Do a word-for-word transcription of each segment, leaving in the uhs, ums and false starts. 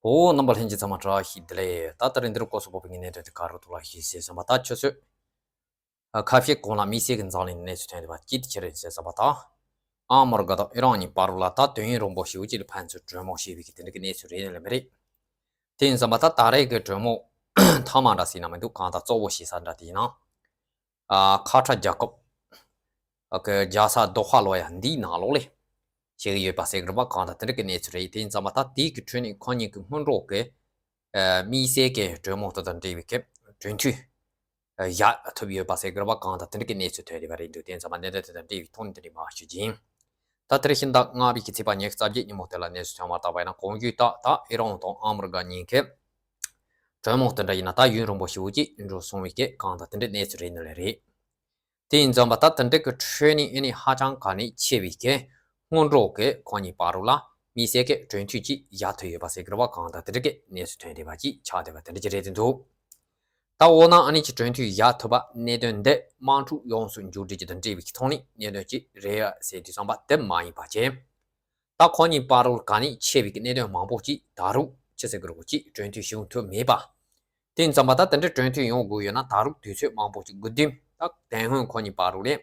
འོ། རྣམ་པ་ལྷན་རྒྱས་ཚང་མ་བཀྲ་ཤིས་བདེ་ལེགས། ད་ལྟ་རིང་འདིར་སྐོར་སོགས་པོ་པའི་གནད་དོན་དེ་ག་རུ་ཐུག་ལ་ཞིག་ཟེར་བསམ་པ་ད་ཆུ་ཚོད། ཨ། ཁ་ཤས་གོང་ལ་དམིགས་བསལ་གྱི་འཛམ་གླིང་གནས་ཚུལ་ཐོན་བསྡད་པ་ཅི་ཐད་ཆེ་རེད་ཟེར་བསམ་པ་ད། ཨ་མི་རི་ཀ་དང་ཨི་རན་གཉིས་བར་ལ་ད་དུས་ཡུན་རིང་པོ་ཞིག་ཅིག་ལ་ཕན་ཚུན་གྲོས་མོལ་བྱས་པའི་གི་དེ་འདྲ་གི་གནས་ཚུལ་རེད་ནི་ལ་མི་རེད། དེ་ཡིན་ཙམ་པ་ད་ད་རེས་ཀྱི་གྲོས་མོལ་མཐའ་མ་འདྲ་ཟེར་ན་མི་འདུག་གང་ལྟར་གཙོ་བོ་བྱེད་ས་འདྲ་དེ་ཡིན་ན། ཨ། ཁ་ཐྲ་རྒྱལ་ཁབ་ཀྱི་རྒྱལ་ས་དོ་ཧ་ལོ་ཡ་འདིའི་ནང་ལོགས་ལས་བྱེད་ཀྱི་ཡོད་པ་ཟེར་གི་རེད་པ། གང་ལྟར་དེ་འདྲ་གི་གནས་ཚུལ་རེད། དེ་ཡིན་ཙམ་པ་ད་དེའི་གི་ཁྲོད་ནས་ཁོ་གཉིས་ཀྱི་སྔོན་འགྲོ་གི་ཨ། དམིགས་བསལ་གྱི་གྲོས་མོལ་དེ་དང་འབྲེལ་བའི་གི་གྲོས་མཐུན་ཨ། བཞག་ཐུབ་ཡོད་པ་ཟེར་གི་རེད་པ། གང་ལྟར་དེ་འདྲ་གི་གནས་ཚུལ་ཐོན་བསྡད་པ་རེད་འདུག་དེ་ཡིན་ཙམ་པ་གནད་དོན་དེ་དང་འབྲེལ་བའི་ཐོག་ནས་དེ་འདྲ་མར་ཞུ་རྒྱུ་ཡིན། ད་དེ་རིང་ཕྱི་ཟླ་ལྔ་པའི་གི་ཚེས་པ་ཉི་ཤུ་རྩ་བརྒྱད་ཉིན་མོ་དེ་ལ་གནས་ཚུལ་ཐོན་མ་ཐག་པ་ཡིན་ན་གོང་ཞུས་ལྟར་ད་ཨི་རན་དང་ཨ་མི་རི་ཀ་གཉིས་ཀས་གྲོས་མོལ་དེ་འདྲ་ཡིན་ན་ད་ཡུན་རིང་པོ་ཞིག་ཅིག་འགྲོ་སོང་བའི་གི་གང་ལྟར་དེ་འདྲའི་གནས་ཚུལ་རེད་ནི་ལས་རེད། དེ་ཡིན་ཙམ་པ་ད་དེ་འདྲ་གི་ཁྲོད་ནས་ཨེ་ནི་ཧ་ཅང་གལ་གནད་ཆེ་བའི་གི་སྔོན་འགྲོ་གི་ཁོ་གཉིས་བར་རུ་ལ་དམིགས་བསལ་གི་གྲོས་མཐུན་ཅིག་བཞག་ཐུབ་ཡོད་པ་ཟེར་གི་རེད་པ། གང་ལྟར་དེ་འདྲ་གི་གནས་ཚུལ་ཐོན་བསྡད་པ་ཅིག་ཆགས་བསྡད་པ་དེ་འདྲ་ཅིག་རེད་དེ་འདུག་ད་འོ་ན་ཨ་ནི་ཅིག་གྲོས་མཐུན་བཞག་ཐུབ་པ་གནད་དོན་འདི་དམག་འཁྲུག་ཡོངས་སུ་མཇུག་སྒྲིལ་རྒྱུ་དང་འབྲེལ་བའི་ཐོག་ནས་གནད་དོན་ཅིག་རེད་ཟེར་དུས་ཙམ་པ་དེ་མ་ཡིན་པ་བྱས། ད་ཁོ་གཉིས་བར་དུ་གལ་གནད་ཆེ་བའི་གནད་དོན་མང་པོ་ཅིག་ད་རུང་ཅི་ཟེར་གི་རེད་གོ་ཅིག་གྲོས་མཐུན་བྱུང་ཐུབ་མེད་པ། དེ་ཡིན་ཙམ་པ་ད་དེ་འདྲའི་གྲོས་མཐུན་ཡོང་དགོས་ཡོད་ན་ད་རུང་དུས་ཚོད་མང་པོ་ཅིག་དགོས་དུས་ད་དེ་སྔོན་ཁོ་གཉིས་བར་དུ་ལས་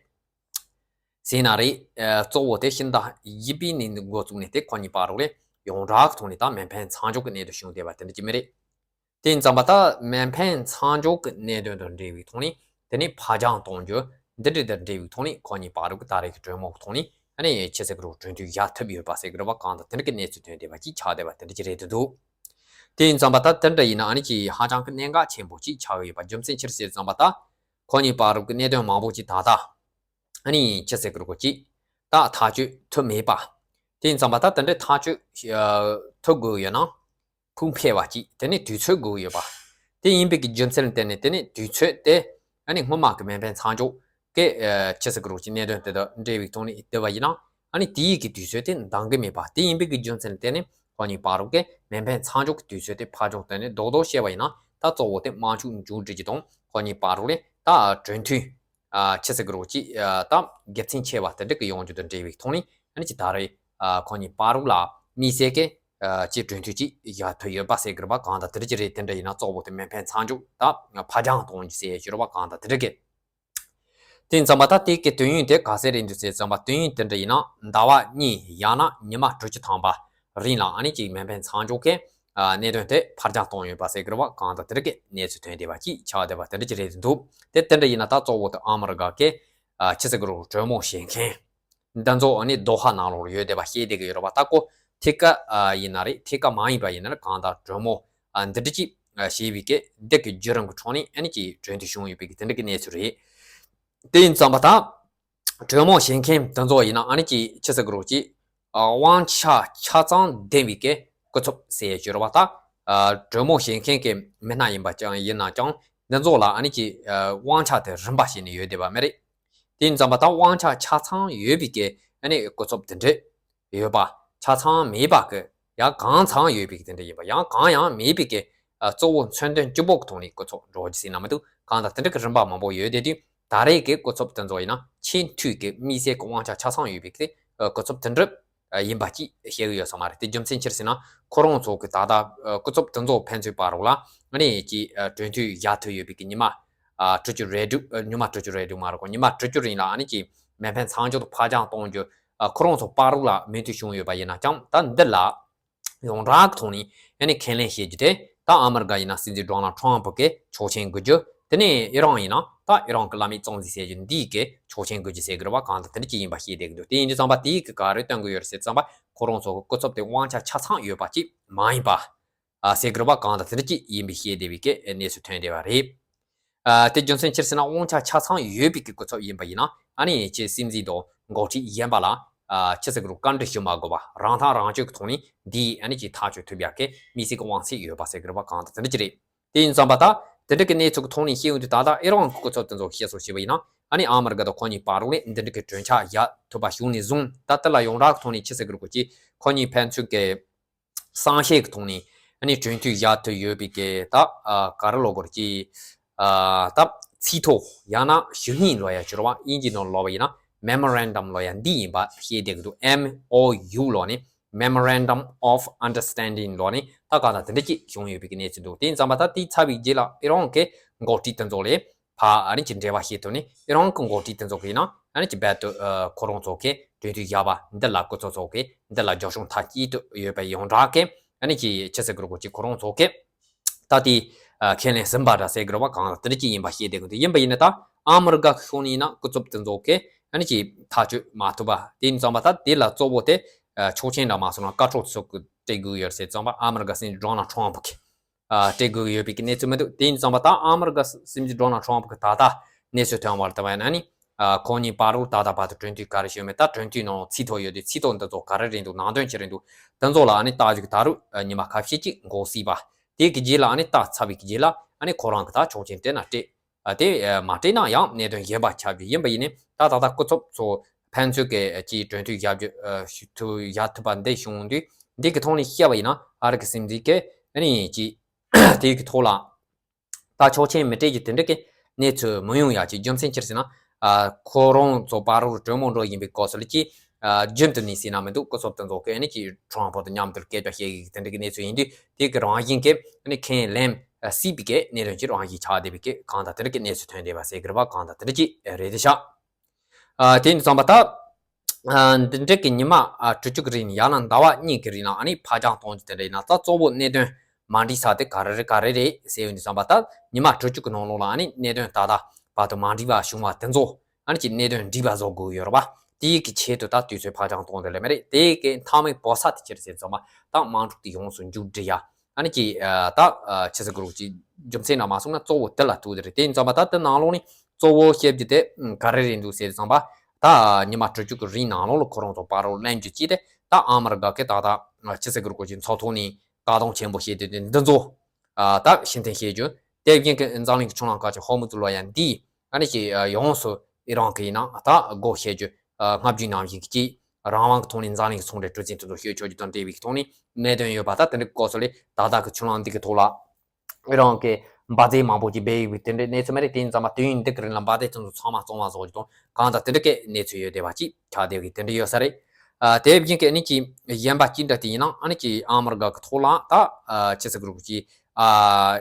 ཟིན་ན་རེད། ཨ། གཙོ་བོ་དེ་ཕྱི་ཟླ་བཞི་པའི་ནས་འགོ་བཙུགས་ནས་དེ་ཁོ་གཉིས་བར་དུ་ལས་ཡོངས་གྲགས་ཀྱི་ཐོག་ནས་ད་མེ་འཕེན་མཚམས་འཇོག་གི་གནད་དོན་བྱུང་བསྡད་པ་དེ་འདྲ་ཅིག་མི་རེད། དེ་ཡིན་ཙམ་པ་ད་མེ་འཕེན་མཚམས་འཇོག་གི་གནད་དོན་དང་འབྲེལ་བའི་ཐོག་ནས་དེ་ནས་ཕར་འགྱངས་གཏོང་རྒྱུ་འདི་འདྲ་དང་འབྲེལ་བའི་ཐོག་ནས་ཁོ་གཉིས་བར་དུ་གི་ད་རེས་ཀྱི་གྲོས་མོལ་གྱི་ཐོག་ནས་ཨ་ནི་ཅི་ཟེར་གི་རེད་གྲོས་མཐུན་བཞག་ཐུབ་ཡོད་པ་ཟེར་གི་རེད་པ། གང་ལྟར་དེ་འདྲ་གི་གནས་ཚུལ་ཐོན་བསྡད་པ་ཅིག་ཆགས་བསྡད་པ་དེ་འདྲ་ཅིག་རེད་དུ་འདུག་དེ་ཡིན་ཙམ་པ་ད་དེ་འདྲ་ཡིན་ན་ཨ་ནི་ཅིག་ཧ་ཅང་གི་གནད་འགག་ཆེན་པོ་ཅིག་ཆགས་ཀྱི་ཡོད་པ། རྒྱུ་མཚན་ཅི་རེད་ཟེར་ཙམ་པ་ད་ཁོ་གཉིས་བར་དུ་གི་གནད་དོན་མང་པོ་ཅིག་ད་ལྟ་ཨ་ནི་ཅི་ཟེར་གི་རེད་གོ་ཅིག་ད་ཐག་གཅོད་ཐུབ་མེད་པ། དེ་ཡིན་ཙམ་པ་ད་དེ་འདྲའི་ཐག་གཅོད་ཨ། ཐུབ་དགོས་ཡོད་ན། ཕུགས་འཕེར་བ་གཅིག་དེ་ནས་དུས་ཚོད་དགོས་ཡོད་པ། དེ་ཡིན་པའི་གི་རྒྱུ་མཚན་ལ་བརྟེན་ནས་དེ་ནས་དུས་ཚོད་དེ་ཨ་ནི་སྔོན་མ་གི་མེ་འཕེན་མཚམས་འཇོག་གི་ཨ། ཅི་ཟེར་གི་རེད་གོ་ཅིག་གནད་དོན་དེ་དང་འབྲེལ་བའི་ཐོག་ནས་བསྡུ་བ་ཡིན་ན་ཨ་ནི་དེའི་གི་དུས་ཚོད་དེ་འདང་གི་མེད་པ། དེ་ཡིན་པའི་གི་རྒྱུ་མཚན་ལ་བརྟེན་ནས་ཁོ་གཉིས་བར་དུ་གི་མེ་འཕེན་མཚམས་འཇོག་གི་དུས་ཚོད་དེ་ཕར་འགྱངས་བཏང་ནས་རྡོག་རྡོག་བཤད་པ་ཡིན་ན་ད་གཙོ་བོ་དེ་དམག་འཁྲུག་མཇུག་སྒྲིལ་རྒྱུ་དང་ཁོ་གཉིས་བར་དུ་ལས་ད་གྲོས་མཐུན། ཨ། ཅི་ཟེར་གི་རེད་གོ་ཅིག་ཨ། ད་དགེ་མཚན་ཆེ་བ་དེ་འདྲ་གི་ཡོང་རྒྱུ་དང་འབྲེལ་བའི་ཐོག་ནས་ཨ་ནི་ཅིག་ད་རེས་ཨ། ཁོ་གཉིས་བར་དུ་ལ་དམིགས་བསལ་གྱི་ཨ། ཅིག་གྲོས་མཐུན་ཅིག་བཞག་ཐུབ་ཡོད་པ་ཟེར་གི་རེད་པ། གང་ལྟར་དེ་འདྲ་ཅིག་རེད། དེ་འདྲ་ཡིན་ན་གཙོ་བོ་དེ་མེ་འཕེན་མཚམས་འཇོག་ད་ཕར་འགྱངས་གཏོང་རྒྱུ་ཟེར་ཡས་ཅིག་རེད་པ། གང་ལྟར་དེ་འདྲ་གི། དེ་ཡིན་ཙམ་པ་ད་དེ་གི་དུས་ཡུན་དེ་ག་ཚད་རེད་འདུག་ཟེར་ཙམ་པ་དུས་ཡུན་དེ་འདྲ་ཡིན་ན་ཟླ་བ་གཉིས་ཡང་ན་ཉི་མ་དྲུག་ཅུ་ཐམ་པ་རིང་ལ་ཨ་ནི་ཅིག་མེ་འཕེན་མཚམས་འཇོག་གི་ཨ། གནད་དོན་དེ་ཕར་འགྱངས་གཏོང་ཡོད་པ་ཟེར་གི་རེད་པ། གང་ལྟར་དེ་འདྲ་གི་གནས་ཚུལ་ཐོན་བསྡད་པ་ཅིག་ཆགས་བསྡད་པ་དེ་འདྲ་ཅིག་རེད་འདུག་དེ་དེ་འདྲ་ཡིན་ན་ད་གཙོ་བོ་དེ་ཨ་མི་རི་ཀ་གི་ཨ། ཅི་ཟེར་གི་རེད་གྲོས་མོལ་བྱེད་མཁན་འདི་ཚོ་ཨ་ནི་དོ་ཧ་ནང་ལོགས་ཡོད་བསྡད་པ་ཤེས་བསྡད་གི་ཡོད་རེད་པ། ད་ཁོ་ཐད་ཀ་ཨ། ཡིན་ན་རེད། ཐད་ཀ་མ་ཡིན་པ་ཡིན་ན་རེད། གང་ལྟར་གྲོས་མོལ་ཨ། འདི་འདྲ་ཅིག་ཨ། བྱས་པའི་གི་འདི་གི་བརྒྱུད་རིམ་གི་ཁྲོད་ནས་ཨ་ནི་ཅིག་གྲོས་མཐུན་བྱུང་ཡོད་པའི་གི་དེ་འདྲ་གི་གནས་ཚུལ་རེད། དེ་ཡིན་ཙམ་པ་ད། གྲོས་མོལ་བྱེད་མཁན་དེ་ཚོ་ཡིན་ན་ཨ་ནི་ཅིག་ཅི་ཟེར་གི་རེད་གོ་ཅིག་ཨ། དབང་ཆ་ཆ་ཚང་ལྡན་པའི་གི་སྐུ་ཚབ་ཟེར་ཡས་ཅིག་ཡོད་རེད་པ། ད་ཨ། གྲོས་མོལ་བྱེད་མཁན་གི་མི་སྣ་ཡིན་པ་ཅང་ཡིན་ན་ཅང་འདི་ཚོ་ལ་ཨ་ནི་ཅིག་ཨ། དབང་ཆ་དེ་རིམ་པ་བྱས་ནས་ཡོད་བསྡད་པ་མ་རེད། དེ་ཡིན་ཙམ་པ་ད་དབང་ཆ་ཆ་ཚང་ཡོད་པའི་གི་ཨ་ནི་སྐུ་ཚབ་དེ་འདྲ་ཡོད་པ། ཆ་ཚང་མེད་པ་གི་ཡང་གང་ཚང་ཡོད་པའི་གི་དེ་འདྲ་ཡིན་པ། ཡང་གང་ཡང་མེད་པའི་གི་ཨ། གཙོ་བོ་མཚོན་དོན་གཅིག་པོ་གི་ཐོག་ནས་སྐུ་ཚབ་འགྲོ་རྒྱུ་ཟེར་ན་མི་འདུག་གང་ལྟར་དེ་འདྲ་གི་རིམ་པ་མང་པོ་ཡོད་བསྡད་དུས་ད་རེས་ཀྱི་སྐུ་ཚབ་དེ་ཚོ་ཡིན་ན་ཆེས་མཐོའི་གི་དམིགས་བསལ་གྱི་དབང་ཆ་ཆ་ཚང་ཡོད་པའི་གི་ཨ། སྐུ་ཚབ་དེ་འདྲ་ཡིན་པ་ཅིག་བཤད་གི་ཡོད་ས་མ་རེད། དེ་རྒྱུ་མཚན་ཅི་རེད་ཟེར་ན་ཁོ་རང་ཚོ་གི་ད་ལྟ་སྐུ་ཚབ་དེ་ཚོ་ཕན་ཚུན་བར་ལ་ཨ་ནི་ཅིག་གྲོས་མཐུན་བཞག་ཐུབ་ཡོད་པའི་གི་ཉི་མ་ཨ། དྲུག་ཅུ་རེ་དྲུག་ཨ། ཉི་མ་དྲུག་ཅུ་རེ་དྲུག་མ་རེད་གོ་ཉི་མ་དྲུག་ཅུ་རིང་ལ་ཨ་ནི་ཅིག་མེ་འཕེན་མཚམས་འཇོག་ཏུ་ཕར་འགྱངས་གཏོང་རྒྱུ་ཨ། ཁོ་རང་ཚོ་བར་ལ་མོས་མཐུན་བྱུང་ཡོད་པ་ཡིན་ན་ཅང་ད་འདི་ལ། ཡོངས་གྲགས་ཀྱི་ཐོག་ནས་ཨ་ནི་ཁས་ལེན་བྱེད་རྒྱུ་དེ་ད་ཨ་མི་རི་ཀ་ཡིན་ན་སྲིད་འཛིན་ཌོ་ནལ་ཊམ་ཕུ་གི་ཆོག་མཆན་དགོས་རྒྱུ། དེ་ནས་ཨི་རན་ཡིན་ན་ད་ཨི་རན་གྱི་བླ་མའི་གཙང་འཛིན་ཟེར་རྒྱུ་འདིའི་གི་ཆོག་མཆན་དགོས་རྒྱུ་ཟེར་གི་རེད་པ། གང་ལྟར་དེ་འདྲ་ཅིག་ཡིན་པ་ཤེས་བསྡད་ཀྱི་འདུག་དེ་ཡིན་དུས་ཙམ་པ་དེའི་གི་ག་རེ་སྟོན་གི་ཡོད་རེད་ཟེར་ཙམ་པ་ཁོ་རང་ཚོ་གི་སྐུ་ཚབ་དེ་དབང་ཆ་ཆ་ཚང་ཡོད་པ་ཅིག་མ་ཡིན་པ་ཨ་ཟེར་གི་རེད་པ། གང་ལྟར་དེ་འདྲ་ཅིག་ཡིན་པའི་ཤེས་བསྡད་པའི་གི་གནས་ཚུལ་ཐོན་བསྡད་པ་རེད། ཨ། དེ་རྒྱུ་མཚན་ཅི་རེད་ཟེར་ན་དབང་ཆ་ཆ་ཚང་ཡོད་པའི་གི་སྐུ་ཚབ་ཡིན་པ་ཡིན་ན་ཨ་ནི་ཅིག་སྲིད་འཛིན་དང་འགོ་ཁྲིད་གཞན་པ་ལ་ཨ། ཅི་ཟེར་གི་རེད་བཀའ་འདྲི་ཞུ་མ་དགོས་པ་རང་ཐག་རང་གཅོད་ཀྱི་ཐོག་ནས་འདི་ཨ་ནི་ཅིག་ཐག་གཅོད་ཐུབ་ཡག་གི་དམིགས་བསལ་གྱི་དབང་ཚད་ཡོད་པ་ཟེར་གི་རེད་པ། གང་ལྟར་དེ་འདྲ་ཅིག་རེད། དེ་ཡིན་ཙམ་པ་ད་དེ་འདྲ་གི་གནས་ཚུལ་གྱི་ཐོག་ནས་བཤད་ཡོང་དུས་ད་ལྟ་ཨི་རན་གྱི་སྐུ་ཚབ་དེ་ཚོ་བཤད་སྲོལ་བྱས་པ་ཡིན་ན་ཨ་ནི་ཨ་མི་རི་ཀ་དང་ཁོ་གཉིས་བར་ལ་འདི་འདྲ་གི་གྲོས་འཆར་བཞག་ཐུབ་པ་བྱུང་ནས་བཟུང་ད་ལྟ་ལ་ཡོངས་གྲགས་ཀྱི་ཐོག་ནས་ཅི་ཟེར་གི་རེད་གོ་ཅིག་ཁོ་གཉིས་ཕན་ཚུན་གྱི་གསང་བཤད་ཀྱི་ཐོག་ནས་ཨ་ནི་གྲོས་མཐུན་བཞག་ཐུབ་ཡོད་པའི་གི་ད་ཨ་ག་རེ་ལབ་དགོས་རེད་ཅིག་ཨ་ད་ཚིག་ཐོ་ཡང་ན་ཞུ་སྙན་ལབ་ཡ་ཅིག་རེད་པ། དབྱིན་ཇིའི་ནང་ལབ་པ་ཡིན་ན་Memorandum་ལབ་ཡ་འདི་ཡིན་པ་ཤེས་བསྡད་ཀྱི་འདུག M O U་ལབ་ནས་ Memorandum of Understanding ལོག་ནས་ད་གང་ལྟར་དེ་འདྲ་ཅིག་བྱུང་ཡོད་པའི་གནས་ཚུལ་འདུག་དེ་ཡིན་ཙང་མ་ད་དེ་ཚར་བའི་རྗེས་ལ་ཨི་རན་གྱི་འགོ་ཁྲིད་དེ་ཚོ་ལས་ཕ་ཨ་ནི་ཅིག་འབྲེལ་བ་བྱེད་ཐུབ་ནས་ཨི་རན་གྱི་འགོ་ཁྲིད་དེ་ཚོ་གིས་ན་ཨ་ནི་ཅིག་རྦད་དེ་ཁོ་རང་ཚོ་གི་གྲོས་མཐུན་བཞག་པ་འདི་ལ་སྐུ་ཚབ་ཚོ་གིས་འདི་ལ་རྒྱབ་སྐྱོར་མཐའ་གཅིག་ཏུ་ཡོད་པ་ཡོངས་གྲགས་གི་ཨ་ནི་ཅིག་ཕྱི་སྲིད་ཀྱི་རོགས་ཀྱི་ཁོ་རང་ཚོ་གིས་ད་དེ་ཁས་ལེན་ཟིན་པ་འདྲ་ཟེར་གི་རེད་བ། གང་ལ་དེ་འདྲ་ཅིག་ཡིན་པ་ཤེས་བསྡད་གི་འདུག་ཡིན་པ་ཡིན་ན་ད་ཨ་མི་རི་ཀ་གི་ཕྱོགས་ནས་ཡིན་ན་སྐུ་ཚབ་དེ་ཚོ་གིས་ཨ་ནི་ཅིག་ཐག་གཅོད་མ་ཐུབ་པ་དེ་ཡིན་ཙང་མ་ད་དེ་ལ་གཙོ་བོ་དེ་ཆོག་མཆན་འདྲ་མ་སོང་ན་བཀའ་ཁྲོལ་ཚོ་གི་སྤྲད་དགོས་ཡོད་ཟེར་ཙང་མ་ཨ་མི་རི་ཀ་སྲིད་འཛིན་ཌོ་ནལ་ཊམ་ཕ་གིས་སྤྲད་དགོས་ཡོད་པའི་གནས་ཚུལ་མི་འདུག་དེ་ཡིན་ཙང་མ་ད་ཨ་མི་རི་ཀ་སྲིད་འཛིན་ཌོ་ནལ་ཊམ་ཕ་གིས་ད་ལྟ་གནས་ཚུལ་ཐོན་པར་ལྟ་བ་ཡིན་ན་ནི། ཁོང་གཉིས་བར་དུ་ད་ལྟ་བར་དུ་གྲོས་མཐུན་ག་རེ་བྱུང་མེད། ད་གྲོས་མཐུན་ནང་ཚིག་ཐོ་ཡོད་དུས་ཚིག་ཐོ་འདི་ཚོ་ག་རེ་རེད་འདུག་ནང་དོན་ཅི་རེད་འདུག་དེ་ཚོ་ལ་ཨ་ནི་ལྟ་རྒྱུ་ད་རུང་ཉི་མ་ཁ་ཤས་ཅིག་འགོར་སྲིད་པ། དེ་གི་རྗེས་ལ་ཨ་ནི་ལྟ་ཚར་བའི་གི་རྗེས་ལ་ཨ་ནི་ཁོ་རང་གི་ད་ཆོག་མཆན་སྤྲད་ན་སྤྲད། དེ་མ་སྤྲད་ན་ཡང་གནད་དོན་གཞན་པ་ཆགས་རྒྱུ་ཡིན་པ་ཡིན་ནའི་ད་ད་ལྟ་སྐུ་ཚབ་ཚོ་ཕན་ཚུན་གི་ཅིག་གྲོས་མཐུན་བཞག་རྒྱུ་ཐུབ་བཞག་ཐུབ་པ་འདི་བྱུང་དུས་འདི་གི་ཐོག་ནས་བཤད་པ་ཡིན་ན་ཨ་རི་གི་སྲིད་འཛིན་གི་ཨ་ནི་ཅིག་དེ་གི་ཐོག་ལ། ད་ཆོག་མཆན་མི་སྤྲད་རྒྱུ་དེ་འདྲ་གི་གནས་ཚུལ་མི་ཡོང་ཡ་གི་རྒྱུ་མཚན་ཅི་རེད་ཟེར་ན། ཁོ་རང་ཚོ་བར་དུ་གྲོས་མོལ་འགྲོ་བཞིན་པའི་སྐབས་སུ་ལ་ཅི། རྒྱུན་དུ་ནས་ཟེར་ན་མི་འདུག་སྐུ་ཚབ་དེ་ཚོ་གི་ཨ་ནི་ཅི་ཊམ་ཕ་དང་མཉམ་དུ་སྐད་ཆ་བཤད་གི་དེ་འདྲ་གི་གནས་ཚུལ་ཡིན་དུས་དེ་གི་རང་བཞིན་གི་ཨ་ནི་ཁས་ལེན་སྲིད་པའི་གི་གནད་དོན་གྱི་རང་བཞིན་ཆགས་བསྡད་པའི་གི་གང་ལྟར་དེ་འདྲ་གི་གནས་ཚུལ་ཐོན་བསྡད་པ་ཟེར་གི་རེད་པ། གང་ལྟར་དེ་འདྲ་ཅི་རེད་དེ་ཤག་ཨ། དེ་ཡིན་ཙང་པ་ད། ཨ། འདི་འདྲ་གི་ཉི་མ་ཨ་དྲུག་ཅུ་གི་རིང་ཡང་ན་ཟླ་བ་གཉིས་ཀྱི་རིང་ལ་ཨ་ནི་ཕར་འགྱངས་གཏོང་རྒྱུ་དེ་འདྲ་ཡིན་ན་ད་གཙོ་བོ་གནད་དོན་མ་འགྲིག་ས་དེ་ག་རེ་རེད་ག་རེ་རེད་ཟེར་ཡོང་དུས་ཙང་པ་ད་ཉི་མ་དྲུག་ཅུ་གི་ནང་ལོགས་ལ་ཨ་ནི་གནད་དོན་ད་ལྟ་བར་དུ་མ་འགྲིག་པ་བྱུང་བ་དེ་ཚོ་ཨ་ནི་ཅིག་གནད་དོན་འགྲིག་པ་བཟོ་དགོས་ཡོད་རེད་པ། དེའི་གི་ཆེད་དུ་ད་དུས་ཚོད་ཕར་འགྱངས་གཏོང་དེ་ལས་མ་རེད། དེའི་གི་མཐའ་མའི་བོད་ས་དེ་ཅི་རེད་ཟེར་ཙང་པ་ད་དམག་འཁྲུག་དེ་ཡོངས་སུ་མཇུག་སྒྲིལ་ཡ། ཨ་ནི་ཅིག་ཨ། ད་ཨ། ཕྱི་སྲིད་ཀྱི་རོགས་ཀྱི་རྒྱུ་མཚན་ལ་མ་སོང་ན་གཙོ་བོ་དེ་ལ་ཐུག་དེ་རེད། དེ་ཡིན་ཙང་པ་ད་དེ་ནང་ལོགས་ནས་གཙོ་བོ་བཤད་རྒྱུ་དེ་ག་རེ་རེད་འདུག་ཟེར་ཙང་པ་ད་ཉི་མ་དྲུག་ཅུ་གི་རིང་ནང་ལོགས་ལ་ཁོ་རང་ཚོ་བར་རོ་ལེན་རྒྱུ་ཅི་དེ་ད་ཨ་མི་རི་ཀ་གི་ད་ད་ཕྱི་སྲིད་ཀྱི་རོགས་ཀྱི་ཚོགས་ཐོག་ནས་བཀག་སྡོམ་ཆེན་པོ་བྱས་ཏེ་འདི་ཚོ་ཨ། ད་ཕྱིར་འཐེན་བྱེད་རྒྱུ་དེ་བཞིན་གྱི་འཛམ་གླིང་གི་ཆུ་ལྷག་ཁག་ཅིག་ཧོར་མུ་ཛི་ལོ་ཡ་འདི་ཨ་ནི་ཅིག་ཡོངས་སུ་ཨི་རན་གྱི་ནང་ད་སྒོ་ཕྱེ་རྒྱུ་ཨ། བསྔགས་བརྗོད་གནང་བཞིན་གྱི་ཅིག་རང་དབང་གི་ཐོག་ནས་འཛམ་གླིང་གི་ཚོང་འབྲེལ་གྲོས་མཐུན་དེ་ཚོ་བཤད་ཆོག་རྒྱུ་དང་འབྲེལ་བའི་ཐོག་ནས་གནད་དོན་ཡོད་པ་ད་དེ་འདྲའི་སྐོར་སོགས་ལས་ད་ལྟ་གི་ཆུ་ལྷག་འདི་གི་ཐོག་ལ་ཨི་རན་གྱི་འབར་རྫས་མང་པོ་ཅིག་སྦས་ཡོད་པའི་དེ་འདྲའི་གནས་ཚུལ་མ་རེད། དེ་ཡིན་ཙང་མ་དུས་ཡུན་འདི་གི་རིང་ལ་འབར་རྫས་དེ་ཚོ་ཚང་མ་བཙོང་བ་བཟོ་རྒྱུ་དང་གང་ལྟར་དེ་འདྲ་གི་གནས་ཚུལ་ཡོད་བསྡད་པ་ཅིག་ཆགས་བསྡད་ཡོད་གི་དེ་འདྲ་ཡོད་ས་རེད། ཨ། དེ་བཞིན་གྱི་ཨ་ནི་ཅིག་གཞན་པ་ཅི་འདྲ་དེ་ཡིན་ན་ཨ་ནི་ཅིག་ཨ་མི་རི་ཀ་གི་ཐོག་ལ་ད་ཨ། ཕྱི་སྲིད་ཀྱི་རོགས་ཀྱི་ཨ།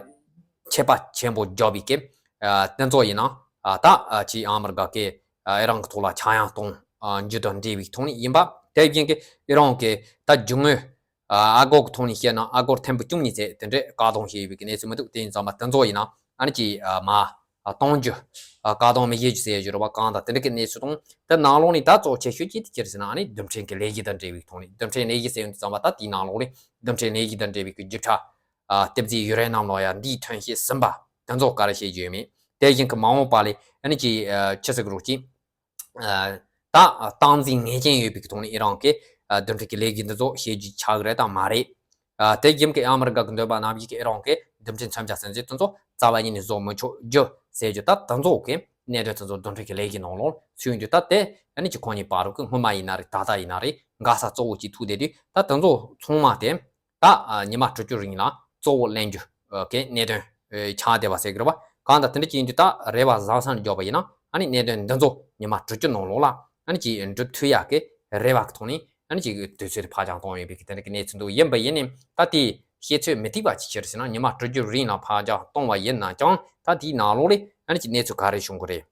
ཆད་པ་ཆེན་པོ་བརྒྱབ་པའི་གི་ཨ། དེ་ཚོ་ཡིན་ན་ཨ། ད་ཨ། ཅིག་ཨ་མི་རི་ཀ་གི་ཨ། ཨི་རན་གི་ཐོག་ལ་ཆག་ཡང་གཏོང་ཨ། རྒྱུ་དང་འབྲེལ་བའི་ཐོག་ནས་ཡིན་པ། དེ་བཞིན་གྱི་ཨི་རན་གྱི་ད་རྒྱུ་དངོས་ཨ། ཨ་སྒོར་གི་ཐོག་ནས་བཤད་ན་ཨ་སྒོར་ཐེར་འབུམ་བཅུ་གཉིས་ཚད་དེ་འདྲའི་བཀག་སྡོམ་བྱས་ཡོད་པའི་གནས་ཚུལ་མི་འདུག་དེ་ཡིན་ཙང་མ་དེ་ཚོ་ཡིན་ན་ཨ་ནི་ཅིག་ཨ། མ་ཨ། གཏོང་རྒྱུ་ཨ། བཀག་སྡོམ་མི་བྱེད་རྒྱུ་ཟེར་རྒྱུ་རེད་པ། གང་དང་དེ་འདྲ་གི་གནས་ཚུལ་དང་དེ་ནང་ལོགས་ནས་ད་གཙོ་ཆེ་ཤོས་ཅིག་དེ་ཅི་རེད་ཟེར་ན་ཨ་ནི་རྡུལ་ཕྲན་གྱི་ལས་གཞི་དང་འབྲེལ་བའི་ཐོག་ནས་རྡུལ་ཕྲན་ལས་གཞི་ཟེར་ཡོང་དུས་ཙམ་པ་ད་དེའི་ནང་ལོགས་ནས་རྡུལ་ཕྲན་ལས་གཞི་དང་འབྲེལ་བའི་གི་རྒྱུ་ཆ་ཨ། གཏེར་རྫས་ཡུ་རེ་ནམ་ལོ་ཡ་འདིའི་ཐོན་སྐྱེད་ཟིན་པ་དེ་ཚོ་ག་རེ་བྱེད་རྒྱུ་ཡོད་མེད། དེ་བཞིན་གྱི་མ་འོངས་པ་ལས་ཨ་ནི་ཅིག་ཨ། ཕྱི་སྲིད་ཀྱི་རོགས་ཀྱིས་ཨ། ད་སྟངས་འཛིན་ངེས་ཅན་ཡོད་པའི་ཐོག་ནས་ཨི་རན་གྱི་ཨ། རྡུལ་ཕྲན་གྱི་ལས་འགུལ་འདི་ཚོ་བྱེད་རྒྱུ་ཆགས་ཀྱི་རེད་དམ་མ་རེད། ཨ། དེ་བཞིན་གྱི་ཨ་མི་རི་ཀ་གི་འདོད་པ་ནང་བཞིན་གྱི་ཨི་རན་གྱི་རྡུལ་ཕྲན་མཚོན་ཆ་ཟེར་མཁན་དེ་ཚོ་རྩ་བ་ཉིད་ནས་བཟོ་མི་ཆོག་རྒྱུ་ཟེར་རྒྱུ་ད་དེ་ཚོ་གི་གནད་དོན་དེ་ཚོ་རྡུལ་ཕྲན་གྱི་ལས་འགུལ་ནང་ལོགས་ཚུད་ཡོང་དུས་ད་དེ་ཨ་ནི་ཅིག་ཁོང་གཉིས་བར་དུ་གི་སྔོན་མ་ཡིན་ན་རེད་ད་ལྟ་ཡིན་ན་རེད་འགག་ས་གཙོ་བོ་ཅིག་ཐུག་བསྡད་དུས་ད་དེ་ཚོ་ཚང་མ་དེ། ད་ཉི་མ་དྲུག་ཅུ་རིང་ལ་གཙོ་བོ་གླེང་རྒྱུ་གི་གནད་དོན་ཆགས་བསྡད་པ་ཟེར་གི་རེད་བ། གང་ལྟར་དེ་འདྲ་ཅིག་ཡིན་དུས་ད་རེ་བ་བཟང་ས་ནས་འཇོག་པ་ཡིན་ན་ཨ་ནི་གནད་དོན་འདི་ཚོ་ཉི་མ་དྲུག་ཅུ་ནང་ལོགས་ལ་ཨ་ནི་ཅིག་འགྲུབ་ཐུབ་ཡག་གི་རེ་བ་གི་ཐོག་ནས་ཨ་ནི་ཅིག་དུས་ཚོད་དེ་ཕར་འགྱངས་གཏོང་ཡོད་པའི་གི་དེ་འདྲ་གི་གནས་ཚུལ་འདུག་ཡིན་པ་ཡིན་ནའི་ད་དེའི་བཤད་ཚོད་མི་ཐིག་པ་ཅིག་ཕྱིར་ཟེར་ན་ཉི་མ་དྲུག་ཅུ་རིང་ལ་ཕར་འགྱངས་གཏོང་བ་ཡིན་ན་ཀྱང་ད་དེའི་ནང་ལོགས་ལས་ཨ་ནི་ཅིག་གནས་ཚུལ་ག་རེ་བྱུང་གི་རེད།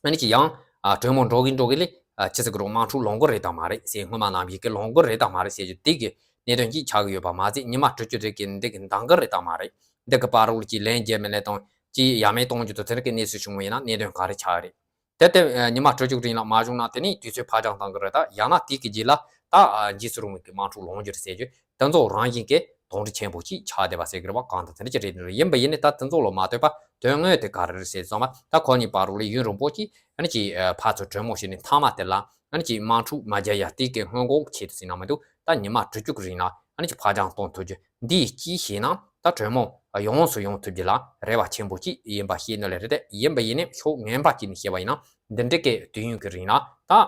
ཨ་ནི་ཅི་ཡང་། ཨ། གྲོས་མོལ་འགྲོ་གིན་འགྲོ་གིན་ལས། ཨ། ཕྱི་སྲིད་ཀྱི་རོགས་དམག་འཁྲུག་ལངས་གི་རེད་དམ་མ་རེད་ཟེར། སྔོན་མ་ནམ་ཞིག་གི་ལངས་གི་རེད་དམ་མ་རེད་ཟེར་རྒྱུ་དེ་གི་གནད་དོན་ཅིག་ཆགས་ཀྱི་ཡོད་པ་མ་ཟད་ཉི་མ་དྲུག་ཅུ་རེ་གི་འདི་གི་འདང་གི་རེད་དམ་མ་རེད། འདི་གི་བར་རོལ་གྱི་ལན་རྒྱག་མི་ལན་དང་ཅི་ཡ་མེད་གཏོང་རྒྱུ་དང་དེ་རིགས་ཀྱི་གནས་ཚུལ་བྱུང་བ་ཡིན་ན་གནད་དོན་ག་རེ་ཆགས་རེད། དེ་ལྟར་ཉི་མ་དྲུག་ཅུ་རིང་ལ་མ་བྱུང་ན་དེ་ནས་དུས་ཚོད་ཕར་འགྱངས་གཏང་གི་རེད་ད་ཡང་ན་དེ་གི་རྗེས་ལ་ད་འཇིགས་སུ་རུང་བའི་གི་དམག་འཁྲུག་ལངས་རྒྱུ་རེད་ཟེར་རྒྱུ། དེ་ཚོ་རང་བཞིན་གྱིས་དོགས་འདྲི་ཆེན་པོ་ཅིག་ཆགས་བསྡད་པ་ཟེར་གི་རེད་བ། གང་ལྟར་དེ་འདྲ་ཅིག་རེད་འདུག་ཡིན་པ་ཡིན་ནའི་ད་དེ་ཚོ་ལ་མ་ལྟོས་པ་དོན་དངོས་དེ་ག་རེ་རེད་ཟེར་ཙང་མ་ད་ཁོ་གཉིས་བར་རོལ་ལ་ཡུན་རིང་པོ་ཅིག་ཨ་ནི་ཅིག་ཕར་ཚུར་གྲོས་མོལ་བྱས་ནས་མཐའ་མ་དེ་ལ་ཨ་ནི་ཅིག་དམག་འཁྲུག་མ་རྒྱག་ཡ་དེ་གི་སྔོན་འགོག་ཆེད་དུ་ཟེར་ན་མི་འདུག་ད་ཉི་མ་དྲུག་ཅུ་གི་རིང་ལ་ཨ་ནི་ཅིག་ཕར་འགྱངས་གཏོང་ཐུབ་རྒྱུ་འདི་ཅིག་བྱས་ན་ད་གྲོས་མོལ་ཡོངས་སུ་ཡོང་ཐུབ་རྒྱུ་ལ་རེ་བ་ཆེན་པོ་ཅིག་ཡིན་པ་ཤེས་ནི་ལས་རེད་དེ། ཡིན་པ་ཡིན་ནའི་ཕྱོགས་ངན་པ་ཅིག་ནས་བཤད་པ་ཡིན་ན་འདི་འདྲ་གི་དུས་ཡུན་གི་རིང་ལ་ད།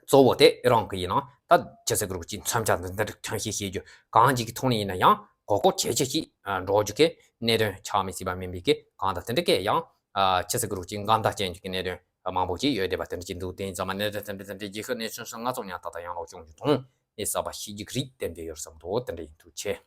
གཙོ་བོ་དེ་ཨི་རན་གྱི་ཡིན་ན་ད་ཕྱི་སྲིད་ཀྱི་རོགས་ཀྱི་མཚོན་ཆ་འདི་འདི་རིགས་ཐོན་སྐྱེད་བྱེད་རྒྱུ་གང་ཅིག་གི་ཐོག་ནས་ཡིན་ན་ཡང་གོ་སྐབས་ཇེ་ཆེ་ཞིག་འགྲོ་རྒྱུ་གི་གནད་དོན་ཆགས་མི་སྲིད་པ་མིན་པའི་གི་གང་ལྟར་དེ་འདྲ་གི་ཡང་ཕྱི་སྲིད་ཀྱི་རོགས་ཀྱི་འགལ་ཟླ་ཅན་གྱི་གནད་དོན་མང་པོ་ཅིག་ཡོད་བསྡད་པ་དེ་འདྲ་ཅིག་འདུག་དེ་ཡིན་ཙང་མ་གནད་དོན་དེ་འདྲ་དེ་འདྲ་རྒྱལ་ཁབ་གནས་ཚུལ་སོགས་ང་ཚོ་ཉག་ཏག་ཏག་ཡང་ལོག་བྱུང་རྒྱུ་དང་། གནས་གསར་པ་ཤེས་ཀྱི་རེད་བསྟན་བསྡད་ཡོད་བསམ་འདུག་དེ་འདྲ་ཡིན། ཐུགས་རྗེ་ཆེ།